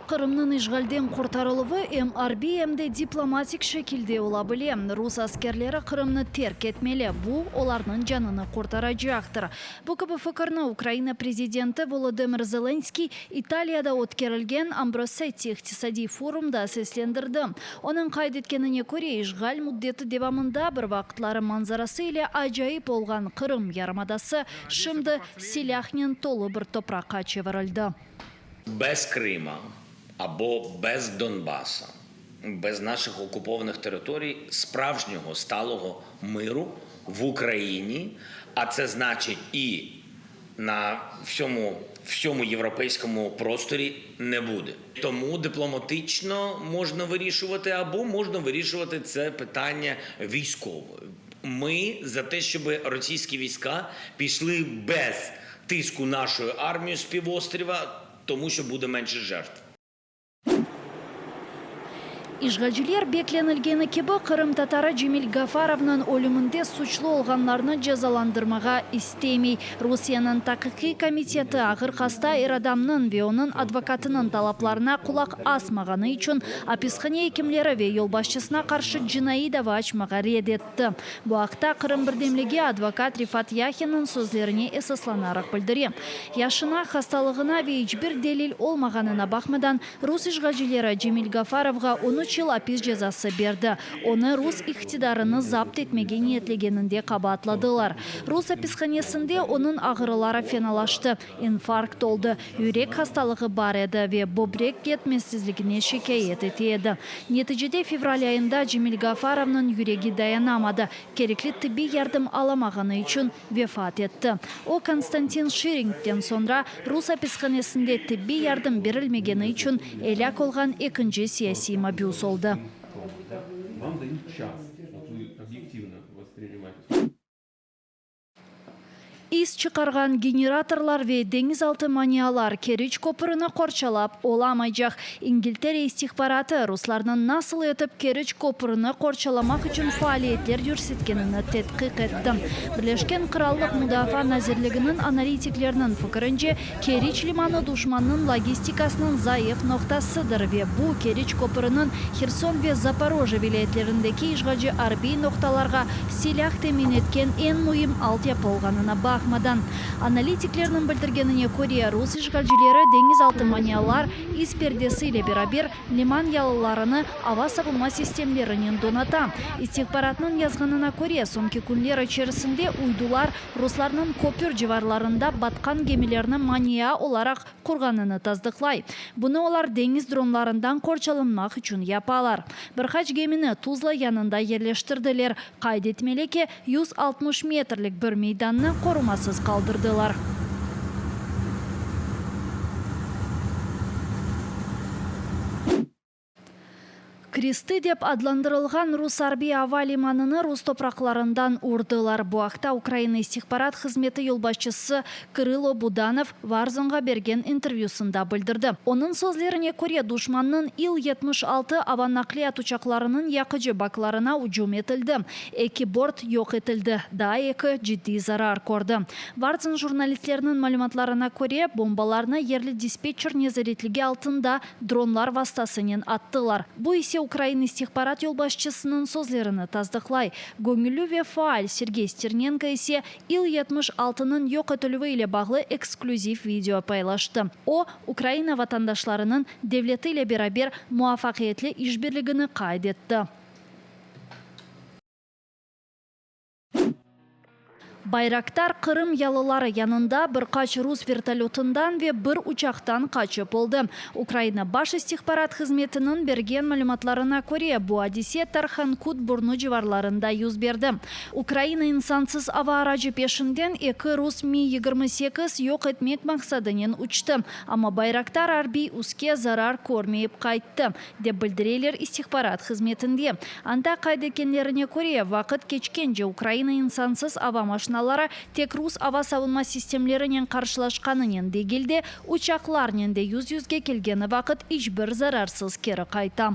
Qırımnıñ işğalden qurtarıluvı em arbiy, em de diplomatik şekilde ola bile. Rus askerleri Qırımnı terk etmeli, bu, olarnıñ canını qurtaracaqtır. Bu kibi fikirni Ukraina prezidenti Volodımır Zelenskıy İtaliyada ötkerilgen Ambrosetti iqtisadiy forumda seslendirdi. Onıñ qayd etkenine köre, işğal müddeti devamında bir vaqıtları manzarası ile acayip olğan Qırım yarımadası şimdi silâhnen tolu bir topraqqa çevirildi. Bez Krıma abo bez Donbasa, bez naşih okupovanih teritoriy spravžnього stalogo miru v Ukrayini, a tse znaçit i na vsyomu vsyomu yevropeyskomu prostorі ne bude. Тому diplomatично можна вирішувати або можна вирішувати це питання військово. Ми за те, щоб російські війська пішли без тиску нашої армії з півострова, тому що буде менше жертв. İşğalciler beklenilgeni kibi qırımtatarı Cemil Gafarovnıñ ölüminde suçlu olğanlarnı cezalandırmağa istemey. Rusiyeniñ Taqiqiy komiteti ağır hasta er adamnıñ ve onıñ advokatınıñ talaplarına qulaq asmağanı içün apishane ekimleri ve yolbaşçısına qarşı cinaiy dava açmağa red etti. Bu aqta Qırım birdemligi advokat Rifat Yahinniñ sözlerine esaslanaraq bildire. Yaşına, hastalığına ve iç bir delil olmağanına baqmadan, Rus işğalcileri Cemil Gafarovğa on üç yıl apis cezası berdi. Onı rus iqtidarını zapt etmege niyetlegeninde qabaatladılar. Rus apishanesinde onıñ ağrıları fenalaştı, infarkt oldı, yürek hastalığı bar edi ve böbrek yetmezsizligine şikâyet ete edi. Neticede fevral ayında Cemil Gafarovnıñ yüregi dayanamadı, kerekli tibbiy yardım alamağanı içün vefat etti. O, Konstantin Şiringden soñra rus apishanesinde tibbiy yardım berilmegeni içün elâk olğan ekinci siyasiy mabüs oldı. İs çıqarğan generatorlar ve deñizaltı manialar Keriç köprüni qorçalap olamaycaq. İngiltere istihbaratı, ruslarnıñ nasıl etip Keriç köprüni qorçalamaq içün faaliyetler yürsetkenini tedqiq etti. Birleşken Qırallıq Mudafaa nazirliginiñ analitikleriniñ fikirince, Keriç limanı duşmannıñ logistikasınıñ zayıf noqtasıdır ve bu, Keriç köprüniñ Herson ve Zaporojye vilâyetlerindeki işğalci arbiy noqtalarğa silâh temin etken eñ müim altyapı olğanına baqmadan. Analitiklerniñ bildirgenine köre, rus işğalcileri deñizaltı manialar, is perdesi ile beraber liman yalılarını ava savunma sistemlerinen donata. İstihbaratnıñ yazğanına köre, soñki künler içerisinde uydular ruslarnıñ köpür civarlarında batqan gemilerni mania olaraq qurğanını tasdıqlay. Bunı olar deñiz dronlarından qorçalanmaq içün yapalar. Bir qaç gemini Tuzla yanında yerleştirdiler. Qayd etmeli ki, 160 metrlik bir meydannı qorumasız qaldırdılar. Krestı dep adlandırılğan rus arbiy ava limanını rus topraqlarından urdılar. Bu aqta Ukraina istihbarat hızmeti yolbaşçısı Kırılo Budanov Warzone-ğa bergen intervyüsında bildirdi. Onıñ sözlerine köre, duşmannıñ İl-76 ava naqliyat uçaqlarınıñ yaqıcı baklarına ücüm etildi, eki bort yoq etildi, daa eki ciddiy zarar kördi. Warzone jurnalistleriniñ malümatlarına köre, bombalarnı yerli dispetçer nezaretligi altında dronlar vastasınen attılar. Bu ise ukrain istihbarat yolbaşçısınıñ sözlerini tasdıqlay. Göñülli ve faal Sergey Sternenko ise İl-76nıñ yoq etilüvi ile bağlı eksklüziv video paylaştı. O, Ukraina vatandaşlarınıñ devleti ile beraber muvafaqiyetli işbirligini qayd etti. Bayraktar Qırım yalıları yanında bir qaç rus vertolötından ve bir uçaqtan qaçıp oldı. Ukraina Baş istihbarat hızmetiniñ bergen malümatlarına köre, bu adise Tarhankut burnu civarlarında yüz berdi. Ukraina insansız ava aracı peşinden eki rus Mi 28 yoq etmek maqsadınen uçtı, amma Bayraktar arbiy üske zarar körmeyip qayttı, dep bildireler istihbarat hızmetinde. Anda qayd etkenlerine köre, vaqıt keçkence Ukraina insansız ava maşinaları tek rus ava savunma sistemlerinen qarşılaşqanınen degil de, uçaqlarnen de yüz-yüzge kelgeni vaqıt iç bir zararsız keri qayta.